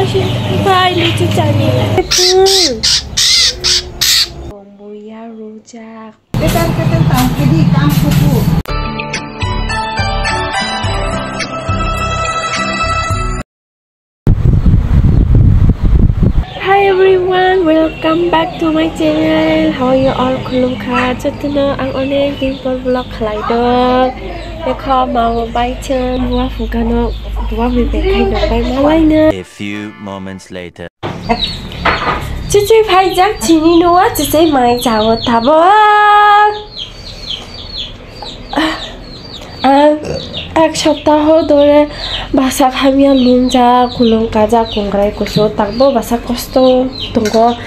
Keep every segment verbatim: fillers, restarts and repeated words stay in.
Bai lichu chani. Buya rujak. Ketel ketel tang kedi kam kuku. Hi everyone, welcome back to my channel. How are you all? Khulumkha, jotono ang onek din por vlog khlai dok. Ekho mao bai chwng buwa phukano, buwa bai bai khai dok bai malaino. A few moments later. Chuchui phaijak chini noa, chuchui mai chao tabok. Ang ek saptaho dore bwsak hamya lungjak, kulung kajak, kungrai kusu, takbo bwsak kosto tongo,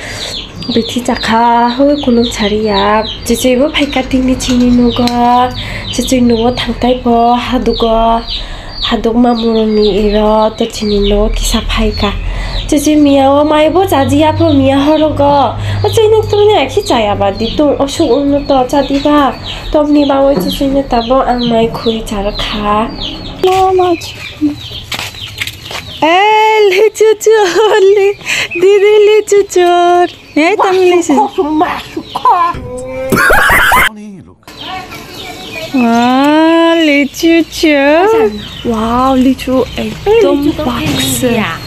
bithi chakha, hoi kulung sariya. Chuchui bo phaikha tini chini nogo, chuchui nogo thangtai bo hadugo, haduk mamurokni iro to chini nogo kisa phaikha. Chuchui miya o mai bo chajiya pho miya horogo, o chini tuni akhi chaya ba di tung osuk ungno to chadiba. Tokni bagwi chuchwino tabuk ang mai khuri charwkha. Eh, lichu chor, li-, didi lichu chor. Eh, tang lichu. Wah, lichu chor. Wow, lichu ekdom baksa.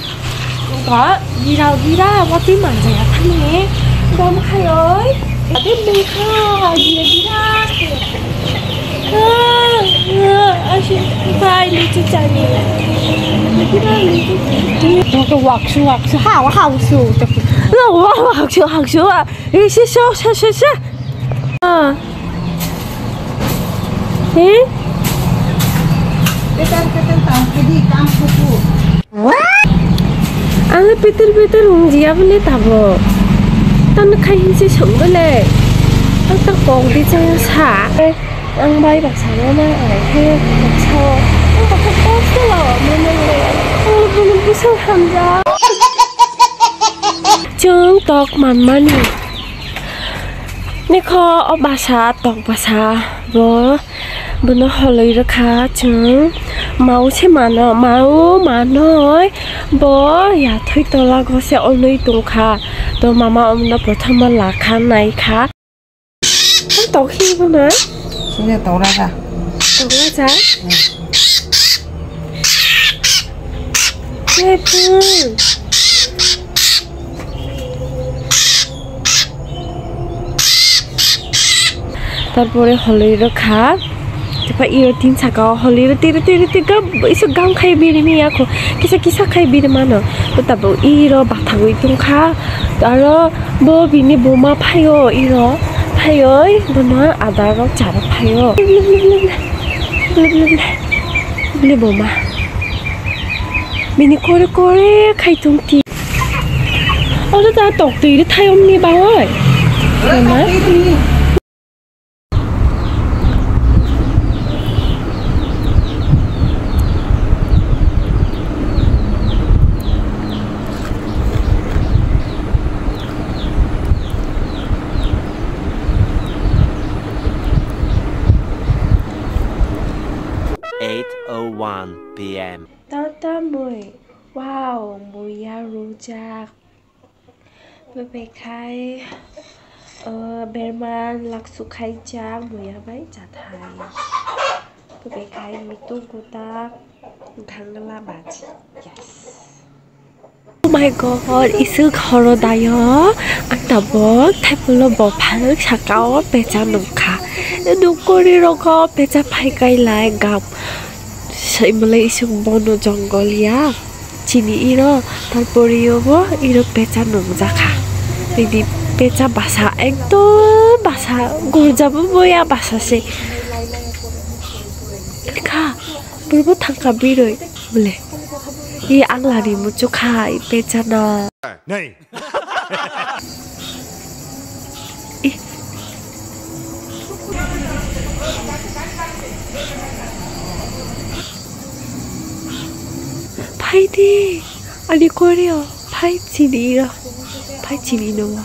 Ba, gira, gira, watwi manjaya thani. Bom khayoi. Ate bekha, gira, gira. Ah, ah, ashi, bai, lichu chani. Gira, lichu chani. Waksu, waksu, ha, waksu. Waksu, waksu, ah. Eh, si, so, so, so, so. Ah. Eh? Ketel, ketel, tang, kedi, kam, kuku. Ang peter peter wngjiya bole tabuk. Tamo khai hinse song bole. Ang ta kok di chaya sa. Ang bai baksa no na ang khe baksa o. Ang baksa post la mo no le. Ang bono bwswk hamjak. Chwng tok manmani. Nikho o basa tok basa bo. Bono holoi rwkha chwng. Mao se mano, mao manoi bo yathoi tola go se onoi tongkha. To mama omno prothoma lakha naikha. Tokhi bono? Sini tora sa. Tora sa? Hmm. Hey, boy. Tarpore holoi rwkha. Tepa iro tin saka o holoi rw tiri tiri tiri gam isu gam khai biri ni yakho. Kisa kisa khai biri mano. To tabo iro bathagwi tongkha. Aro bo bini buma phaio iro. Phaioi bono adar rok charok phaio. Bili buma. Bini kore kore khai tongti. Oro ta tok twi ri thayom ni bangoi. Buma. Eight oh one P M. Tata mui. Wow, muya rujak. Bebek khai, uh, berman laksu khai jak muya bai chathai. Bebek khai mitu gutak thangla baji. Yes. Oh my God, isuk horo dayo. Ang tabok thaipulo bophang saka o pecha nungkha. Nungkori roko pecha phai kai lai gam. Sai malai isuk bono jongol ya. Chini iro, tarpore yo bo iro pecha nungjakha. Tini pecha basa, ekdom basa, gorjabo boya basa se. Kha, borbo thangkha biroi, bole. I ang lari muchukha, i pecha na. Nei. Ih. Phai di, ani koreo, phai chini ro, phai chini nungo.